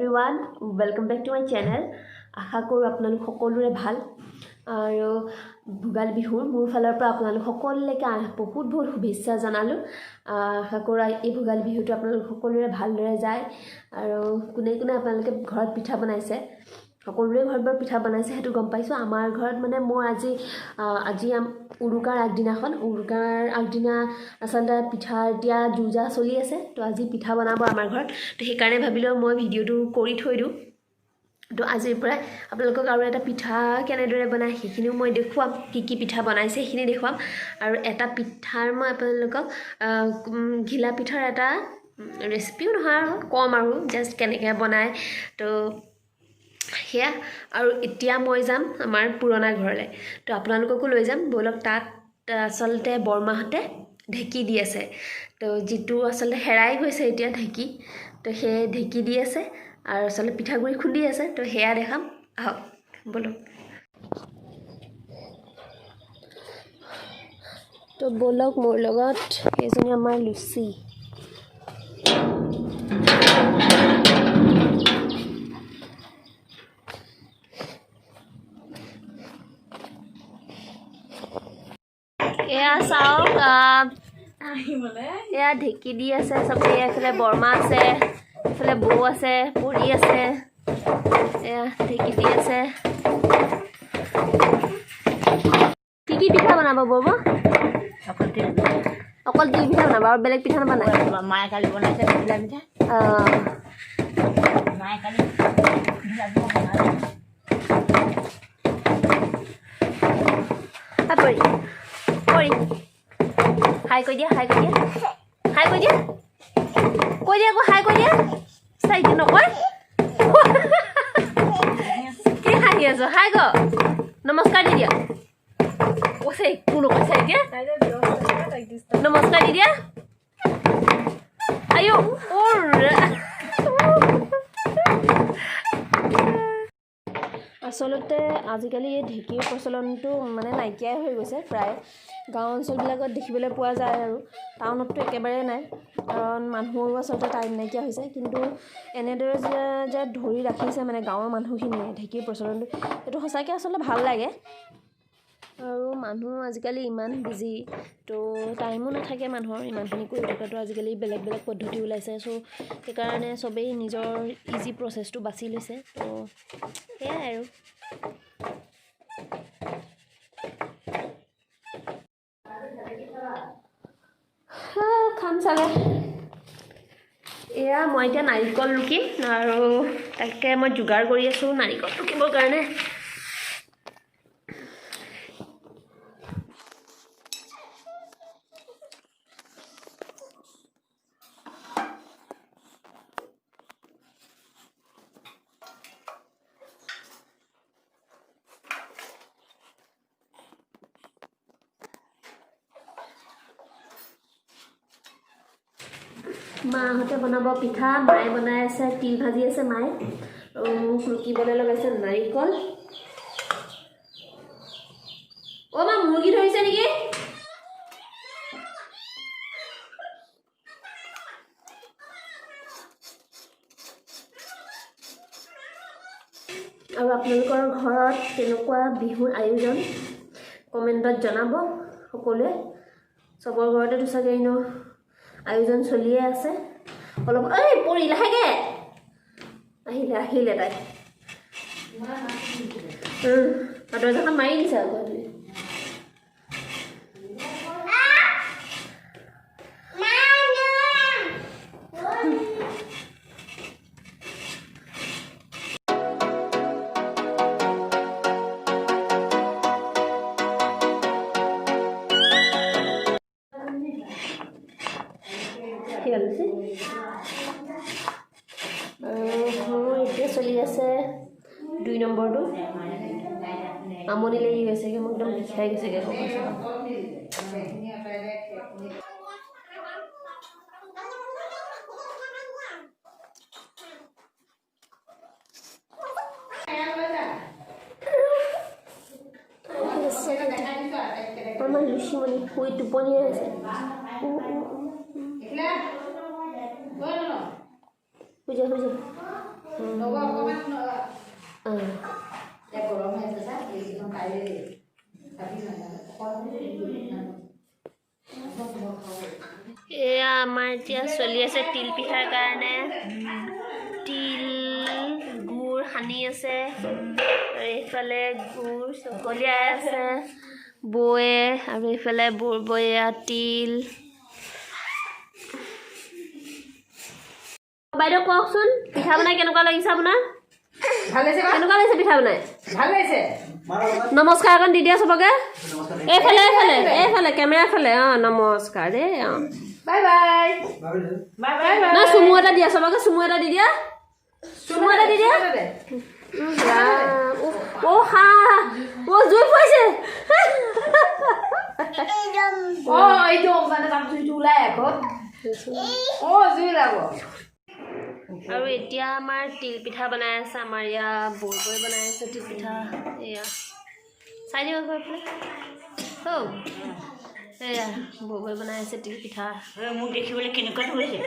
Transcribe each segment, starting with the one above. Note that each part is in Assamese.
Everyone, welcome back to my channel. আশা কৰোঁ আপোনালোক সকলোৰে ভাল আৰু ভোগালী বিহুৰ মোৰ ফালৰ পৰা আপোনালোক সকলোলৈকে বহুত বহুত শুভেচ্ছা জনালোঁ। আশা কৰোঁ এই ভোগালী বিহুটো আপোনালোক সকলোৰে ভালদৰে যায়। আৰু কোনে কোনে আপোনালোকে ঘৰত পিঠা বনাইছে, সকলোৰে ঘৰত বাৰু পিঠা বনাইছে সেইটো গম পাইছোঁ। আমাৰ ঘৰত মানে মই আজি আজি উৰুকাৰ আগদিনাখন, উৰুকাৰ আগদিনা আচলতে পিঠা এতিয়া যো-জা চলি আছে। তো আজি পিঠা বনাব আমাৰ ঘৰত, তো সেইকাৰণে ভাবিলোঁ মই ভিডিঅ'টো কৰি থৈ দিওঁ। তো আজিৰ পৰাই আপোনালোকক আৰু এটা পিঠা কেনেদৰে বনায় সেইখিনিও মই দেখুৱাম, কি কি পিঠা বনাইছে সেইখিনি দেখুৱাম। আৰু এটা পিঠাৰ মই আপোনালোকক ঘিলা পিঠাৰ এটা ৰেচিপিও নহয় আৰু ক'ম আৰু জাষ্ট কেনেকৈ বনায়, তো সেয়া। আৰু এতিয়া মই যাম আমাৰ পুৰণা ঘৰলৈ, তো আপোনালোককো লৈ যাম ব'লক। তাত আচলতে বৰমাহঁতে ঢেঁকী দি আছে, তো যিটো আচলতে হেৰাই গৈছে এতিয়া ঢেঁকী, তো সেই ঢেঁকী দি আছে আৰু আচলতে পিঠাগুড়ি খুন্দি আছে, তো সেয়া দেখাম, আহক ব'লক। তো ব'লক মোৰ লগত, এইজনী আমাৰ লুচি। এয়া চাওক, এয়া ঢেঁকী দি আছে চবেই। এইফালে বৰমা আছে, এইফালে বৌ আছে, পৰি আছে, এয়া ঢেঁকী দি আছে। কি কি পিঠা বনাব বৌমা? অকল তিল পিঠা বনাব আৰু বেলেগ পিঠা নবনায়? মায়ে কালি বনাইছে ঘিলা পিঠা। মায়ে কালি ঘিলা পিঠা বনালে। পৰি পৰি হাই কৈ দিয়া, হাই কৈ দিয়া, হাই কৈ দিয়া, কৈ দিয়া আকৌ হাই কৈ দিয়া। চাই কি নকয়, কি হাঁহি আছ? হাই ক, নমস্কাৰ দি দিয়া। কৈছে একো নকৈছে এতিয়া, নমস্কাৰ দি দিয়া। আয়ো। আচলতে আজিকালি এই ঢেঁকীৰ প্ৰচলনটো মানে নাইকিয়াই হৈ গৈছে প্ৰায়। গাঁও অঞ্চলবিলাকত দেখিবলৈ পোৱা যায় আৰু টাউনততো একেবাৰে নাই, কাৰণ মানুহৰো আচলতে টাইম নাইকিয়া হৈছে। কিন্তু এনেদৰে যে ধৰি ৰাখিছে মানে গাঁৱৰ মানুহখিনিয়ে ঢেঁকীৰ প্ৰচলনটো, সেইটো সঁচাকৈ আচলতে ভাল লাগে। আৰু মানুহ আজিকালি ইমান বিজি, তো টাইমো নাথাকে মানুহৰ ইমানখিনি কৰি থকাটো। আজিকালি বেলেগ বেলেগ পদ্ধতি ওলাইছে, চ' সেইকাৰণে চবেই নিজৰ ইজি প্ৰচেছটো বাছি লৈছে, তো সেয়াই আৰু। খাম চাগে। এয়া মই এতিয়া নাৰিকল ৰুকিম আৰু তাকে মই যোগাৰ কৰি আছোঁ নাৰিকল ৰুকিবৰ কাৰণে। মাহঁতে বনাব পিঠা, মায়ে বনাই আছে তিল ভাজি আছে মায়ে, আৰু মোক ৰুকিবলৈ লগাইছে নাৰিকল। অ' মা, মুৰ্গী ধৰিছে নেকি? আৰু আপোনালোকৰ ঘৰত কেনেকুৱা বিহুৰ আয়োজন কমেণ্টত জনাব সকলোৱে। চবৰ ঘৰতেতো চাগে এনেও আয়োজন চলিয়ে আছে। অলপ এই পৰি লাহেকৈ আহিলে, আহিলে তাই। দৰ্জাখন মাৰি দিছে আকৌ। মোৰ এতিয়া চলি আছে 2 নম্বৰটো। আমনি লাগি গৈছেগৈ, মোক একদম বিষাই গৈছেগৈ কঁকাল চকাল। আমাৰ লুচিমণি শুই টোপনিয়াই আছে। শুই যা, শুই যা। এয়া আমাৰ এতিয়া চলি আছে তিল পিঠাৰ কাৰণে। তিল গুৰ সানি আছে, এইফালে গুৰ চকলিয়াই আছে বৌয়ে, আৰু এইফালে বৌৰ বৌয়ে তিল। বাইদেউ কওকচোন, পিঠা বনাই কেনেকুৱা লাগিছে আপোনাৰ? কেনেকুৱা লাগিছে পিঠা বনাই? ভাল লাগিছে। নমস্কাৰ অকণ দি দিয়া চবকে। এইফালে এইফালে এইফালে কেমেৰা ফালে। অঁ, নমস্কাৰ দেই। অঁ, বাই বাই বাই বাই। নহয়, চুমু এটা দিয়া চবকে, চুমু এটা দি দিয়া, চুমু এটা দি দিয়া। অ' হা, অ' জুই ফুৱাইছে। অঁ, এইটো মানে তাত জুইটো ওলাই আকৌ। অঁ, জুই ওলাব। আৰু এতিয়া আমাৰ তিল পিঠা বনাই আছে, আমাৰ ইয়াৰ বৌ বৈ বনাই আছে তিল পিঠা। এয়া চাই দিওঁ আকৌ এইফালে। হৌ, এয়া বৌ বৈ বনাই আছে তিল পিঠা। মোক দেখিবলৈ কেনেকুৱা হৈছে।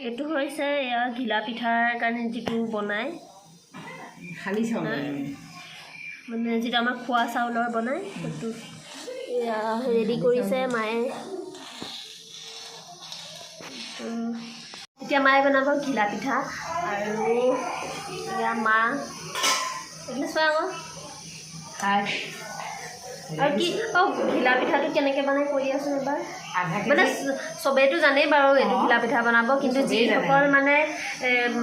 এইটো হৈছে এয়া ঘিলা পিঠাৰ কাৰণে যিটো বনায়, খালি চাউল, মানে যিটো আমাৰ খোৱা চাউলৰ বনায়, সেইটো এয়া ৰেডি কৰিছে মায়ে। এতিয়া মায়ে বনাব ঘিলা পিঠা। আৰু এয়া মা এইফালে চোৱা আকৌ। আৰু কি, অ' ঘিলা পিঠাটো কেনেকৈ বনাই কৈ দিয়াচোন এবাৰ। মানে চবেইতো জানেই বাৰু এইটো ঘিলা পিঠা বনাব, কিন্তু যিসকল মানে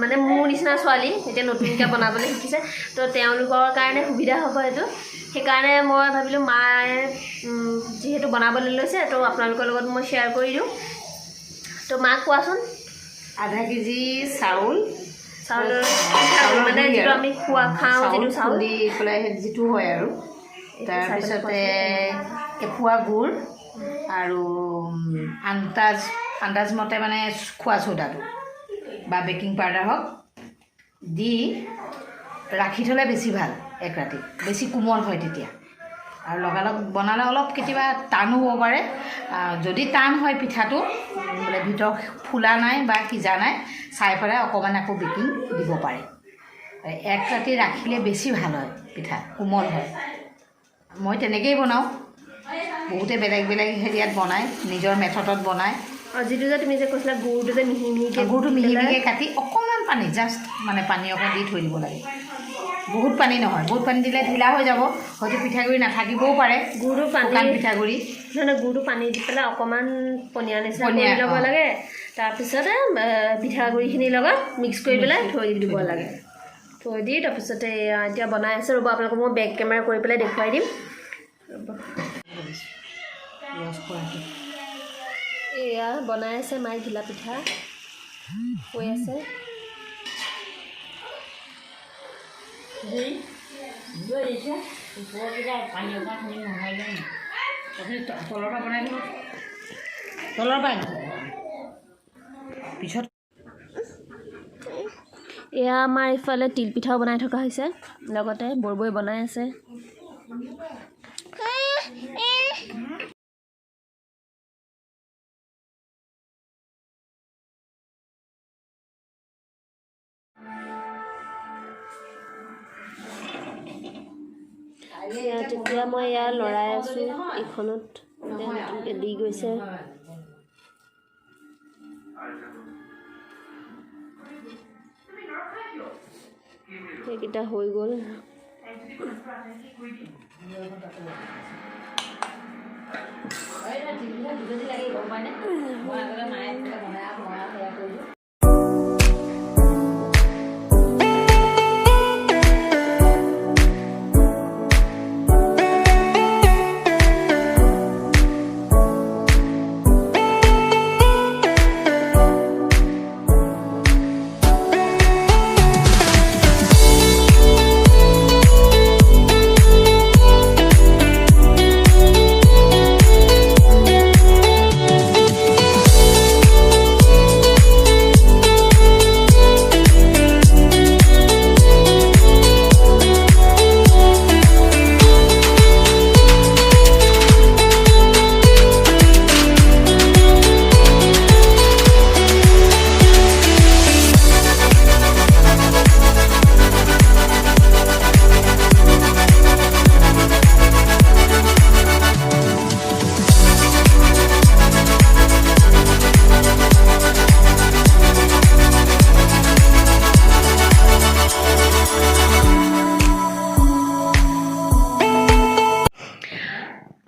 মানে মোৰ নিচিনা ছোৱালী এতিয়া নতুনকৈ বনাবলৈ শিকিছে, তো তেওঁলোকৰ কাৰণে সুবিধা হ'ব এইটো। সেইকাৰণে মই ভাবিলোঁ মায়ে যিহেতু বনাবলৈ লৈছে, তো আপোনালোকৰ লগত মই শ্বেয়াৰ কৰি দিওঁ। তো মাক কোৱাচোন। আধা কেজি চাউল, চাউলৰ মানে যিটো আমি খোৱা খাওঁ যিটো চাউল খুন্দি পেলাই যিটো হয় আৰু। তাৰপিছতে এপোৱা গুৰ আৰু আন্দাজ মতে মানে খোৱা চ'দাটো বা বেকিং পাউডাৰ হওক দি ৰাখি থ'লে বেছি ভাল, এক ৰাতি বেছি কোমল হয় তেতিয়া। আৰু লগালগ বনালে অলপ কেতিয়াবা টানো হ'ব পাৰে। যদি টান হয় পিঠাটো, বোলে ভিতৰ ফুলা নাই বা সিজা নাই, চাই পেলাই অকণমান আকৌ বেকিং দিব পাৰে। এক ৰাতি ৰাখিলে বেছি ভাল হয়, পিঠা কোমল হয়। মই তেনেকেই বনাওঁ, বহুতে বেলেগ বেলেগ হেৰিয়াত বনায়, নিজৰ মেথডত বনায়। যিটো যে তুমি যে কৈছিলা গুৰটো যে মিহি মিহিকৈ, গুৰটো মিহি মিহিকৈ কাটি অকণমান পানী, জাষ্ট মানে পানী অকণ দি থৈ দিব লাগে, বহুত পানী নহয়। বহুত পানী দিলে ঢিলা হৈ যাব, হয়তো পিঠাগুড়ি নাথাকিবও পাৰে। গুৰটো পানী, শুকান পিঠাগুড়ি নহয়, গুৰটো পানী দি পেলাই অকণমান পনীয়া নিচিনা কৰি ল'ব লাগে। তাৰপিছতে পিঠাগুড়িখিনিৰ লগত মিক্স কৰি পেলাই থৈ দিব লাগে। থৈ দি তাৰপিছতে এতিয়া বনাই আছে। ৰ'ব, আপোনালোকক মই বেক কেমেৰা কৰি পেলাই দেখুৱাই দিম। ৰ'ব, এয়া বনাই আছে মায়ে ঘিলা পিঠা কৈ আছে। পিছত এয়া আমাৰ ইফালে তিলপিঠাও বনাই থকা হৈছে, লগতে বৰবৈ বনাই আছে। তেতিয়া মই এয়া লৰাই আছোঁ এইখনত নতুনকৈ দি গৈছে। সেইকেইটা হৈ গ'ল। গম পায়নে? মই আগতে মায়ে এনেকৈ বনাই আৰু মই আৰু সেয়া কৰিলোঁ।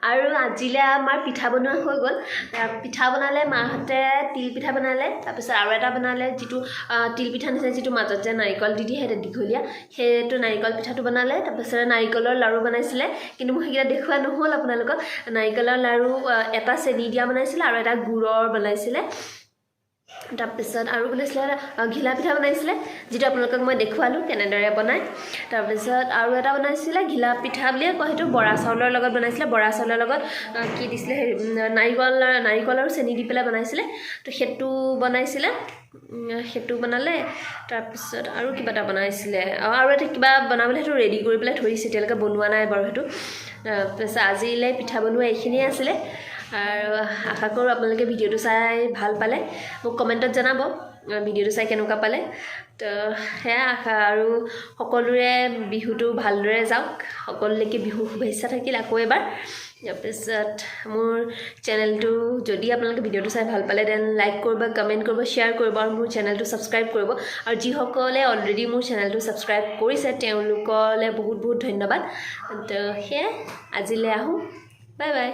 আৰু আজিলৈ আমাৰ পিঠা বনোৱা হৈ গ'ল। পিঠা বনালে মাহঁতে, তিল পিঠা বনালে, তাৰপিছত আৰু এটা বনালে যিটো তিল পিঠা নিচিনা, যিটো মাজত যে নাৰিকল দি দিয়ে, সেইটো দীঘলীয়া, সেইটো নাৰিকল পিঠাটো বনালে। তাৰপিছত নাৰিকলৰ লাড়ু বনাইছিলে, কিন্তু মোক সেইকেইটা দেখুওৱা নহ'ল আপোনালোকক। নাৰিকলৰ লাড়ু এটা চেনি দিয়া বনাইছিলে আৰু এটা গুড়ৰ বনাইছিলে। তাৰপিছত আৰু বনাইছিলে ঘিলা পিঠা বনাইছিলে, যিটো আপোনালোকক মই দেখুৱালোঁ কেনেদৰে বনায়। তাৰপিছত আৰু এটা বনাইছিলে ঘিলা পিঠা বুলিয়ে কয়, সেইটো বৰা চাউলৰ লগত বনাইছিলে। বৰা চাউলৰ লগত কি দিছিলে, হেৰি নাৰিকল আৰু চেনি দি পেলাই বনাইছিলে, তো সেইটো বনাইছিলে। সেইটো বনালে। তাৰপিছত আৰু কিবা এটা বনাইছিলে, আৰু এটা কিবা বনাবলৈ সেইটো ৰেডি কৰি পেলাই থৈ দিছে, এতিয়ালৈকে বনোৱা নাই বাৰু সেইটো। তাৰপিছত আজিলৈ পিঠা বনোৱা এইখিনিয়ে আছিলে। আৰু আশা কৰোঁ আপোনালোকে ভিডিঅ'টো চাই ভাল পালে। মোক কমেণ্টত জনাব ভিডিঅ'টো চাই কেনেকুৱা পালে। তো সেয়া আশা, আৰু সকলোৰে বিহুটো ভালদৰে যাওক, সকলোলৈকে বিহুৰ শুভেচ্ছা থাকিল আকৌ এবাৰ। তাৰপিছত মোৰ চেনেলটো যদি আপোনালোকে ভিডিঅ'টো চাই ভাল পালে, then like কৰিব, কমেণ্ট কৰিব, শ্বেয়াৰ কৰিব আৰু মোৰ চেনেলটো ছাবস্ক্ৰাইব কৰিব। আৰু যিসকলে অলৰেডি মোৰ চেনেলটো ছাবস্ক্ৰাইব কৰিছে, তেওঁলোকলৈ বহুত বহুত ধন্যবাদ। তো সেয়াই, আজিলৈ আহোঁ, বাই বাই।